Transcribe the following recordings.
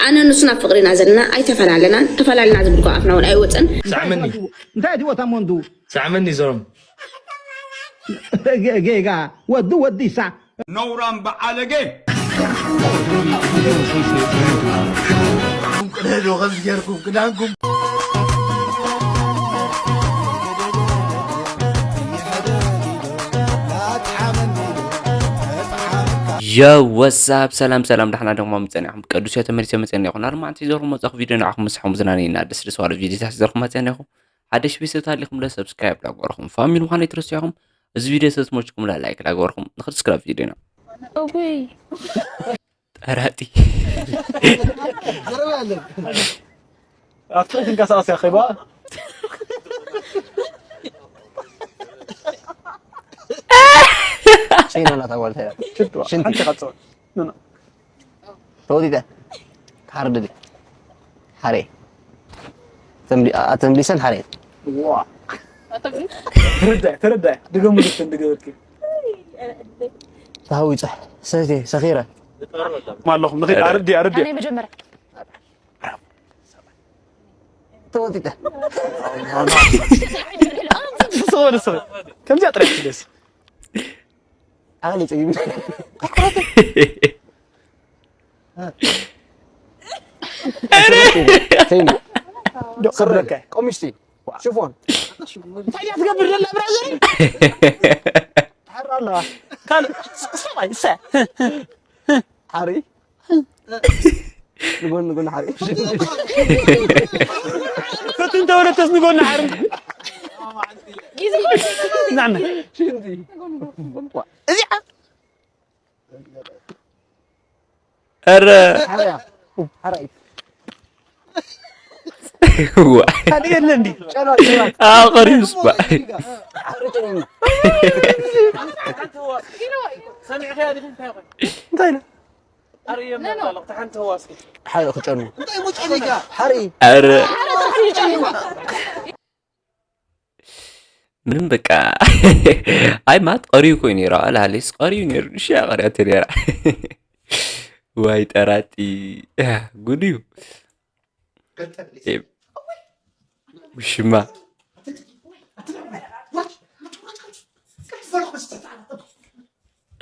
ኣነ ንሱ ናብ ፍቕሪ ኢና ዘለና ኣይተፈላለናን። ተፈላለና ዝብል እኮ ኣፍና እውን ኣይወፅን። ሳዕመኒ እንታይ ድወታ ሞንዱ ሳዕመኒ ዘሮም ጌጋ ወዱ ወዲ ሳዕ ነውራም በዓለገ የወሳብ ሰላም ሰላም ዳሕና ደሞ ምጸኒዕኹም ቅዱስ እዮ ተመልሰ መጸኒኹም ኣርማዕንቲ ዘርኹም መጻኹ ቪድዮ ንዓኹም ምሳኹም ዝናነይና ደስ ደስ ዋሉ ቪድዮታት ዘርኹም መጸኒኹም ሓደሽ ቤተሰብ ታሊኹም ለ ሰብስክራይብ ላግበርኹም ፋሚሊ ምዃነ ይትረስኹም እዚ ቪድዮ ተስሞችኩም ለ ላይክ ላግበርኹም ንኽድ ስክራብ ቪድዮና እውይ ጠራጢ ኣብቲ ትንቀሳቐስ እያ ኸይባ ሸይና ናታ ጓል ተያ ሽንቲ ሓንቲ ቀጽል ተወዲደ ካርድሊ ሓሬ ኣተምሊሰን ሓሬ ተረዳይ ተረዳይ ድገሙ ልፍን ድገበልኪ ተሃዊፀ ሰቴ ሰኺረ ኣለኹም ንኸይድ ኣረዲ ኣረዲ መጀመሪያ ተወዲደ ሰበለ ሰበ ከምዚኣ ጥራሕ ደስ ኣሊ ጽግቢ ሰብለካ ቆሚሽቲ ሽፎን እንታይ እያ ትገብር ዘላ ብራዘር ተሓራ ኣለዋ ካልእ ሰብኣይ ሰ ሓሪ ንጎን ንጎን ሓሪ ፈትን ተወለተስ ንጎን ሓሪ ናና እዚኣ ኧረ ሓሪ ሓደ የለ እንዲ ኣቐሪብስ ባ እንታይ ኢለ ሓሪ ክጨኑ ሓሪ ኧረ ምንም በቃ ኣይ ማት ቀሪዩ ኮይኑ ነይሩ ኣላሌስ ቀሪዩ ነይሩ ንሻ ቀሪያተ ነይራ ዋይ ጠራጢ ጉድ እዩ ውሽማ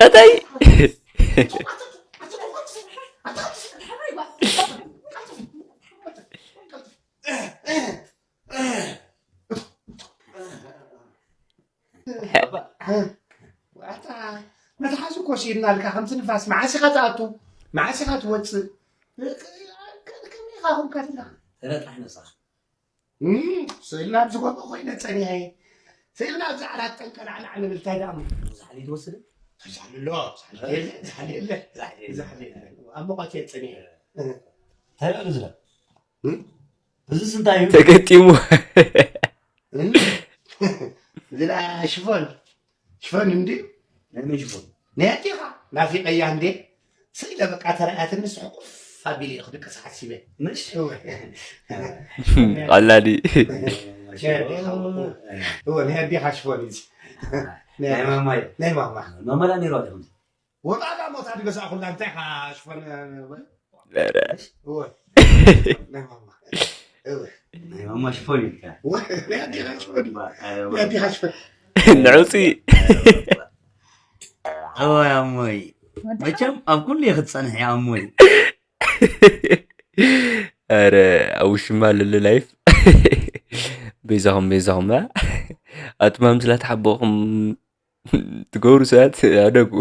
እተይ ዋታ መትሓዚ እኮ ስኢልናልካ ከምቲ ንፋስ መዓስ ኢኻ ትኣቱ መዓስ ኢኻ ትወፅእ ከመይ ኢኻ ኮንካ ዘለኻ ተረጣሕ ነፃ ስእልና ኣብዚ ጎቦ ኮይነ ፀኒሐ ስእልና ኣብዚ ዓራት ጠንቀላዕላዕ ንብል እንታይ ደኣ ዛሕሊ ትወስድ ዛሕሊ ኣሎ ዛሕሊ የለ ዛሕሊ የለ ዛሕሊ የለ ኣብ መቋት እየ ፀኒሐ እንታይ ደኣ ዝላ እዚስ እንታይ እዩ ተገጢሙ ዝላ ሽፎን ሽፈን እንድዩ ናይ መን ሽፎን ናይ ኣዴኻ ናፊቐያ እንዴ ስኢለ በቃ ተረኣያትኒ ስሕቁፍ ኣቢለ እየ ክድቅስ ሓሲበ ምሽ ቀላዲ እወ ናይ ኣዴኻ ሽፎን እዚ ናይ ማማይ ናይ ማማ ማማላ ነይሩ ኣለ ከምዚ ወጣ ዳ ሞታ ድገዛእኹላ እንታይ ኢኻ ሽፎን ኧረ እወ ናይ ማማ እወ ናይ ማማ ሽፎን ኢልካ ናይ ኣዴኻ ሽፎን ናይ ኣዴኻ ሽፎን ንዕውፂ ኣወይ ኣሞይ መቸም ኣብ ኩሉ እየ ክትፀንሕ እያ ኣሞይ ኧረ ኣብ ውሽማ ለለ ላይፍ በይዛኹም በይዛኹም ኣትማም ስለ ተሓበኹም ትገብሩ ሰባት ኣደጉ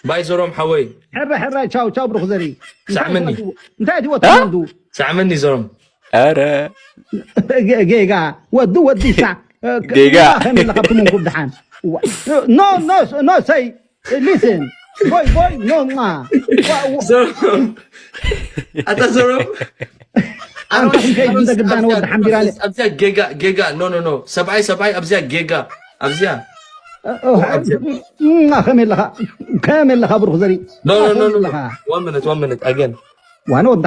ባይ ዘሮም ሓወይ ሕራይ ሕራይ ቻው ቻው ብሩክ ዘሪ ሳዕመኒ እንታይ እቲ ወታ ወንዱ ሳዕመኒ ዘሮም ኣረ ጌጋ ወዱ ወዲሳ ጌጋ ከመይ ኢለ ካብቲ መንኩብ ድሓን no no no say listen boy boy no ma ዘሮም ኣታ ዘሮም ኣንታ እንታይ እንደ ግዳን ወዲ ሓምቢራለ ኣብዚያ ጌጋ ጌጋ no no no ሰብኣይ ሰብኣይ ኣብዚያ ጌጋ ኣብዚያ ከመይ ኣለኻ ከመይ ኣለኻ ብሩክ ዘሪ no no no no one minute one minute again ዋነ ወዲ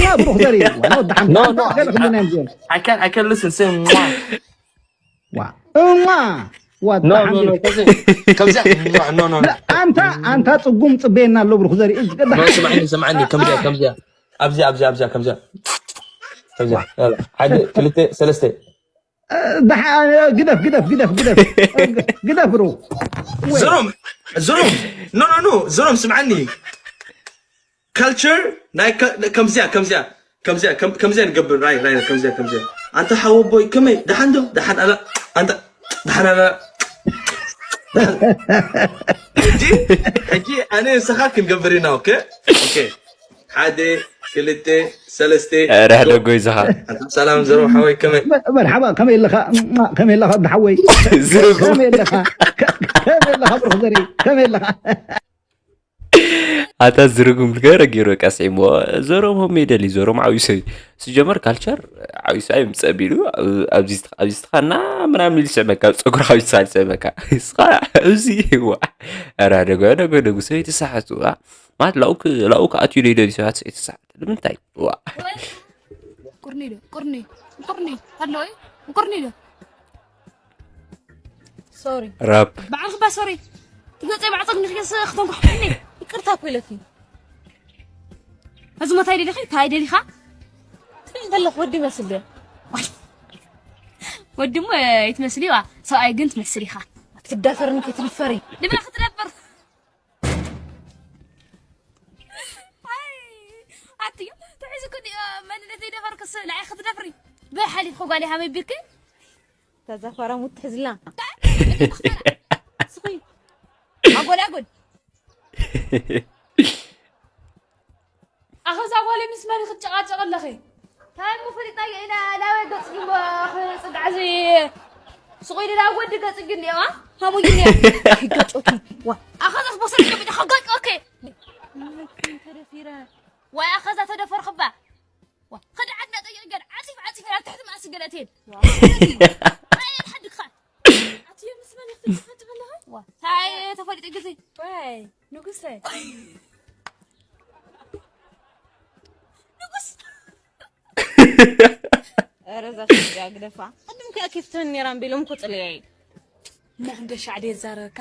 ና ብሩክ ዘሪ ዋነ ወዲ ሓምቢራ ገለ ክምና እዮም I can I can listen say mwah እማ What no the no no hell? ከምዚያ ከምዚያ no no no ኣንታ ኣንታ ጽጉም ጽበየና ኣሎ ብሩኽ ዘርኢ no ስምዓኒ ስምዓኒ ከምዚያ ከምዚያ ኣብዚያ ኣብዚያ ኣብዚያ ከምዚያ ከምዚያ ያላ ሓደ ክልተ ሰለስተ ግደፍ ግደፍ ግደፍ ግደፍ ግደፍ ብሩኽ ዝሮም ዝሮም no no no ዝሮም ስምዓኒ culture ናይ ከምዚያ ከምዚያ ከምዚያ ከምዚያ ንገብር ራይ ራይ ከምዚያ ከምዚያ ኣንተ ሓወቦይ ከመይ ደሓን ዶ ደሓን ኣላ ኣንተ ደሓን ኣላ ሕጂ ሕጂ ኣነ ንስኻ ክንገብር ኢና okay okay ሓደ ክልተ ሰለስተ ርሕደ ጎይዝኻ ሰላም ዘሮ ሓወይ ከመይ መርሓባ ከመይ ኣለኻ ከመይ ኣለኻ ብሓወይ ከመይ ኣለኻ ከመይ ኣለኻ ብሩኽ ዘርኢ ከመይ ኣለኻ ኣታ ዝርጉም ገረ ገይሩ ቀስዒሞ ዘሮም ሆም ይደሊ ዘሮም ዓብዩ ሰብ ስጀመር ካልቸር ዓብዩ ሰብ ይምፀእ ቢሉ ኣብዚ ዝተኻና ምናምን ኢሉ ይስዕመካ ፀጉሪ ዓብዩ ሰብ ይስዕመካ ስኻ እዚ ዋ ኧረ ደጎ ደጎ ደጉ ሰብ የተሳሐቱ ማለት ላኡክ ላኡክ ኣትዩ ደይደሊ ሰባት ሰብ የተሳሐቱ ንምንታይ ዋ ቁርኒ ዶ ቁርኒ ቁርኒ ኣሎ እዩ ቁርኒ ዶ ሶሪ ራፕ ባዕልክ ባ ሶሪ ትገፀ ባዕፀግ ንክስ ክተንኩሕኒ ይቅርታ እኮ ኢለትኒ እዚ ሞ ታይ ደሊኻ ታይ ደሊኻ ትርኢ ዘለኹ ወዲ መስል ዶ ወዲ ሞ ይትመስል ዋ ሰብኣይ ግን ትመስል ኢኻ ክትዳፈርኒ ክትድፈሪ ንብላ ክትደፍር ኣትዮ ትሕዚ ኩ መንነት ዘይደፈርክስ ንዓይ ክትደፍሪ ብሓሊፍኩ ጓል ሃመይ ቢርክ ተዛፈራ ሙት ትሕዝላ ስኺ ኣጎል ኣጎል ኣኸዛ ጓል ምስ መን ክትጨቃጨቅ ኣለኺ ታይ ምፍሊጣ ኢና ናበይ ገጽ ክጽጋዕ እዚ ስቑ ኢሉ ናብ ወዲ ገጽ ግን ዋ ሃሙይ ግን ገጮኪ ዋ ኣኸዛ ስቦሰ ገቢዳ ከጋጭ ኦኬ ተደፊረ ዋይ ኣኸዛ ተደፈርኽባ ዋ ኸዲ ዓድና ጠይቕ ገል ዓጺፍ ዓጺፍ ናብ ትሕቲ ማእሲ ገለቴን ኣየን ሓድግኻ ኣትዮ ምስ መን ክትጽፈት በለኻ ዋ ታይ ተፈሊጡ ግዜ ዋይ ንጉሰ ንጉስ ኧረ እዛ ኢትዮጵያ ግደፋ። ቅድም ከኣ ኬፍትኒ ነይራ እምበሎም እኮ ጽልያይ። እሞ ክንደይ ሻዕ ድየ ዝዛረበካ?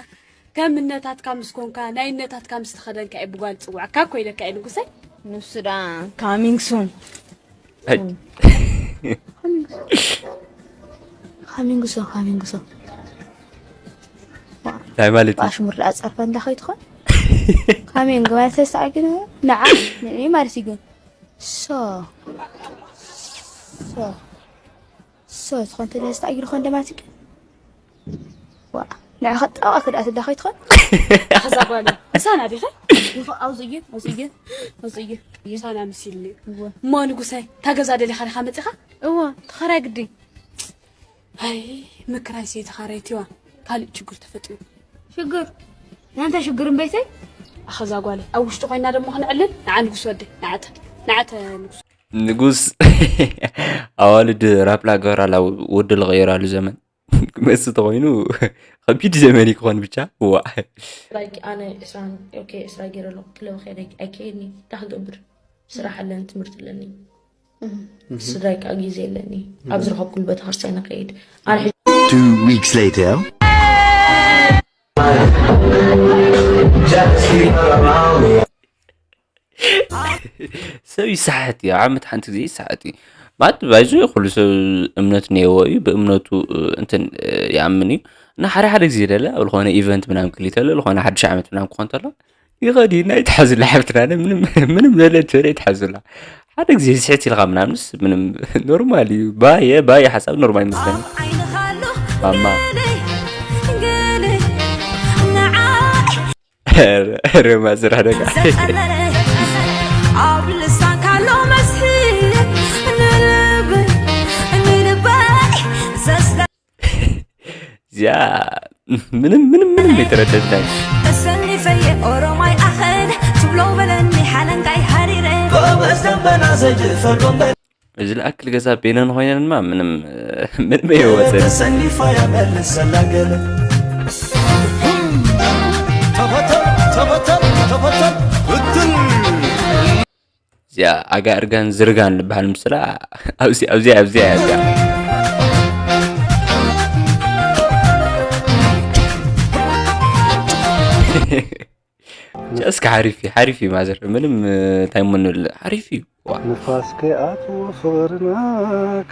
ከም እነታትካ ምስ ኮንካ፣ ናይ እነታትካ ምስ ተኸደንካ እየ ብጓል ዝጽውዐካ እኮ ኢለካ እየ ንጉሰይ። ንሱ ደኣ coming soon። ካሚንግሶ ካሚንግሶ እንታይ ማለት እዩ? ኣሽሙር ደኣ ጸርፈ እንዳ ከይትኾን ካሚንግ ማለት ተስተኣግን ንዓ ንዒ ማለት እዩ ግን So. So. So ዝኾን ተደስታ ይልኾን ደማትክ ዋ ንዓኻ ጣዋ ክዳት እንዳኸይ ትኾን ኣዛ ጓል ምሳና ዲኸ ይኸ ኣብዚ እዩ ኣብዚ እዩ ኣብዚ እዩ ምሳና ምሲልኒ እሞ ንጉሳይ ታገዛ ደሊኻ ዲኻ መፂኻ እዎ ተኸራይ ግዲ ኣይ ምክራይ ሰይትኻ ራይቲዋ ካልእ ችግር ተፈጢሩ ሽግር ናንተ ሽግር እምበይተይ ኣኸዛ ጓለይ ኣብ ውሽጢ ኮይና ደሞ ክንዕልል ንዓ ንጉስ ወደይ ንዓተ ንዓተ ንጉስ ንጉስ ኣዋልድ ራፕላ ገራላ ወዲ ልቐይራሉ ዘመን ክመስ ተኾይኑ ከቢድ ዘመን ክኾን ብቻ ዋ like ኣነ ዕስራን okay ዕስራ ገይረ ኣለኹ ክለብ ከደ ኣይከየድኒ እንታይ ክገብር ስራሕ ኣለኒ ትምህርቲ ኣለኒ ስድራይ ከዓ ግዜ የለኒ ኣብ ዝረኸብኩሉ ቤተክርስትያን ይኸይድ ኣነ Two weeks later. ሰብ ይሰሓት እዩ ዓመት ሓንቲ ግዜ ይሰሓት እዩ ማለት ባይዞ ኩሉ ሰብ እምነት ነየዎ እዩ ብእምነቱ እንትን ይኣምን እዩ እና ሓደ ሓደ ግዜ ደለ ኣብ ዝኾነ ኢቨንት ምናምን ክሊተለ ዝኾነ ሓድሽ ዓመት ምናምን ክኾን ተሎ ይኸዲ እና ይትሓዙላ ሓፍትና ምንም ለለ ትበለ ይትሓዙላ ሓደ ግዜ ስሕት ኢልካ ምናምንስ ምንም ኖርማል እዩ ባየ ባየ ሓሳብ ኖርማል ይመስለኒ ማማ ረማ ስራሕ ደጋ ኣብ ልሳንካ ኣሎ መስሕብ ንልብ ንልበይ ዘስተ እዚኣ ምንም ምንም ምንም የተረደት ናይ ተሰኒፈየ ኦሮማይ ኣኸል ትብሎ በለኒ ሓለንጋይ ሃሪረ ጎበዝ ደንበና ዘይፈርዶም እዚ ለኣክል ገዛ ቤነን ኮይነን ድማ ምንም ምንም የወፀ ተሰኒፋ ያመልሰላ ገለ ተፈተል ተፈተል ተፈተል ብትል እዚኣ ኣጋ እርጋን ዝርጋን ዝበሃል ምስላ ኣብዚ ኣብዚ ኣብዚ እያ እዚኣ እስከ ሓሪፍ እዩ፣ ሓሪፍ እዩ ማዘር። ምንም እንታይ ምንል ሓሪፍ እዩ። ዋ። ንፋስ ከይኣትዎ ፍቕርና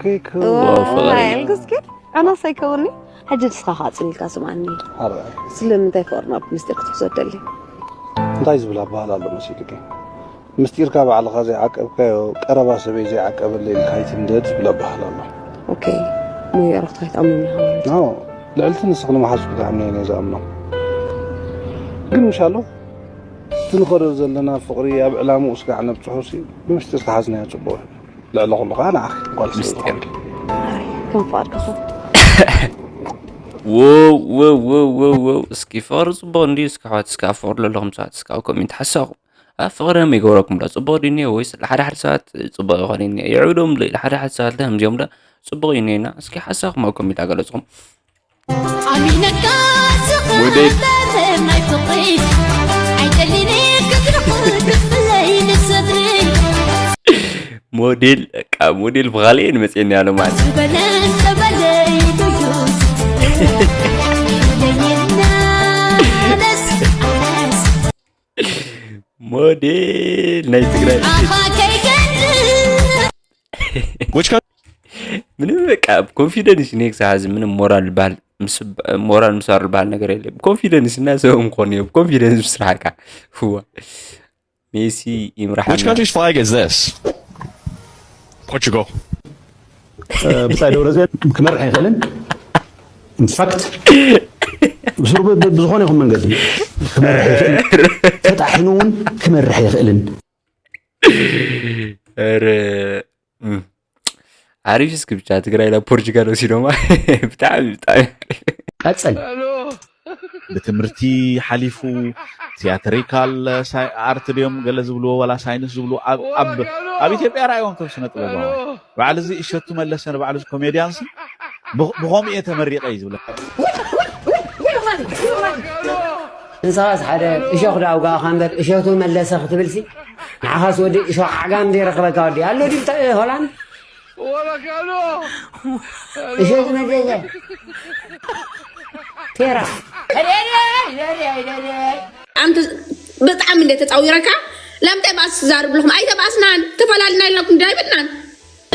ከይከውን። ዋው፣ ፍቕሪ። ልግስኪ ኣናስ ኣይከውኒ። ሕጂ ንስኻ ከዓ ጽን ኢልካ ስምዓኒ። ሓራይ። ስለምንታይ ፍቕርና ብምስጢር ክትሕዞ ትደሊ? እንታይ ዝብል ኣባህል ኣሎ መሲልኪ? ምስጢርካ ባዕልኻ ዘይዓቀብካዮ ቀረባ ሰበይ ዘይዓቀበለይ ኢልካ ኣይትንደድ ዝብል ኣባህል ኣሎ። ኦኬ፣ ሞዮ ዕረፍትኻ ኣይትኣምኖን ኢኻ ማለት እዩ። ኖ፣ ልዕልቲ ንስኺ ንምሓዝኩ ዝኣምነየን እየ ዝኣምኖ። ግን ምሻሎ እቲ ንኸዶ ዘለና ፍቕሪ ኣብ ዕላምኡ ስጋዕ ነብፅሑሲ ብምስጢር ተሓዝናዮ ፅቡቕ እዩ። ልዕሊ ኩሉ ከዓ ንዓኺ ጓል ምስጢር። ከም ፍቓድካ ኹን። ወው ወው ወው ወው ወው እስኪ ፍቕሪ ጽቡቕ እንድዩ። እስኪ ኣሕዋት እስኪ ኣብ ፍቕሪ ዘለኹም ሰባት እስኪ ኣብ ኮሜንት ሓሳኹም ኣብ ፍቕሪ ከመይ ይገብረኩም ዶ ጽቡቕ ድዩ እኒኦ ወይስ ሓደ ሓደ ሰባት ጽቡቕ ይኾን እኒኦ ይዕብዶም ዶ ኢሉ ሓደ ሓደ ሰባት ለ ከምዚኦም ዶ ጽቡቕ እዩ እኒኦና እስኪ ሓሳኹም ኣብ ኮሜንት ኣገለጽኹም። ኣሚነካ ወደይ ዝኽበር ናይ ፍቕሪ ኣይደልን ክትርቕ ክትፍለይ ንሰድሪ ሞዴል በቃ ሞዴል ብኻልእ እየ ንመፅየኒ ኣሎ ማለት ዝበለን ጠበለይ ዱዩስ ለየና ነስ ኣነስ ሞዴል ናይ ትግራይ ኣኻ ከይገድል Which country? ምንም በቃ ኮንፊደንስ እኔ ክሳብ ሕዚ ምንም ሞራል ልበሃል ምስ ሞራል ምሳር ልበሃል ነገር የለ ኮንፊደንስ እና ሰብም ኮን እዮም ኮንፊደንስ ምስራሕካ ህዋ ሜሲ ይምራሕ Which country's flag is this? Portugal. ብጻይ ደብረጽዮን ክመርሕ ኣይኽእልን። ኢንፋክት ብስሩ ብ- ብ- ብዝኾነ ይኹን መንገዲ ክመርሕ ይኽእል፣ ተጣሒኑ እውን ክመርሕ ኣይኽእልን። ኧረ እም። ኣሪፍ እስኪ ብቻ ትግራይ ናብ ፖርቹጋል ወሲዶማ ብጣዕሚ ብጣዕሚ ኣሪፍ። ቀጽል። ብትምህርቲ ሓሊፉ ቲያትሪካል ኣርት ድዮም ገለ ዝብልዎ ዋላ ሳይንስ ዝብልዎ ኣብ ኣብ ኣብ ኢትዮጵያ ርኣይዎም ከም ስነ ጥበባዊ በዓል እዚ እሸቱ መለሰ ንባዕሉ ኮሜድያንስ ብኸምኡ እየ ተመሪቐ እዩ ዝብለካ ንስኻስ ሓደ እሾኽ ዳውጋእኻ እምበር እሸቱ መለሰ ክትብልሲ ንዓኻስ ወዲ እሾኽ ዓጋም ዘይረኸበካ ወዲ ኣሎ ድዩ ተ- ሆላንድ እሸቱ መለሰ ቴራ ኣንተ ብጣዕሚ እንደ ተጻዊረካ ለምንታይ ባስ ትዛርብ ኣለኹም ኣይተባስናን ተፈላልና ኢልናኩም ዳይብልናን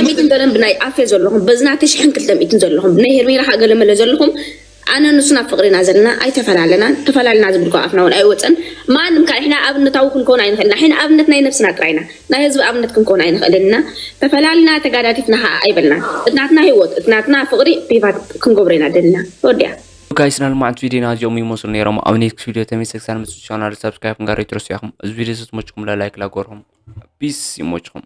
ሚትን ደለን ብናይ ኣፌ ዘለኹም በዝና ተሽሕን ክልተ ሚትን ዘለኹም ብናይ ሄርሜላ ከዓ ገለመለ ዘለኹም ኣነ ንሱና ፍቅሪና ዘለና ኣይተፈላለናን ተፈላለና ዝብል ኣፍና እውን ኣይወፀን ማንም ከዓ ሕና ኣብነታዊ ክንከውን ኣይንኽእልና ሕና ኣብነት ናይ ነብስና ጥራይና ናይ ህዝቢ ኣብነት ክንከውን ኣይንኽእልን ኢና ተፈላልና ተጋዳዲፍና ከዓ ኣይበልና እቲ ናትና ህይወት እቲ ናትና ፍቅሪ ፕሪቫት ክንገብሮ ኢና ደልና ወዲያ ጋይስ ናልማዕት ቪዲዮና እዚኦም ይመስሉ ነይሮም ኣብ ኔክስት ቪዲዮ ተመይሰ ክሳብ ንመፅእ ቻናል ሳብስክራይብ ክንጋር ይትረሱ ኢኹም እዚ ቪዲዮ ስትመችኩም ላይክ ላጎርኹም ፒስ ይመችኹም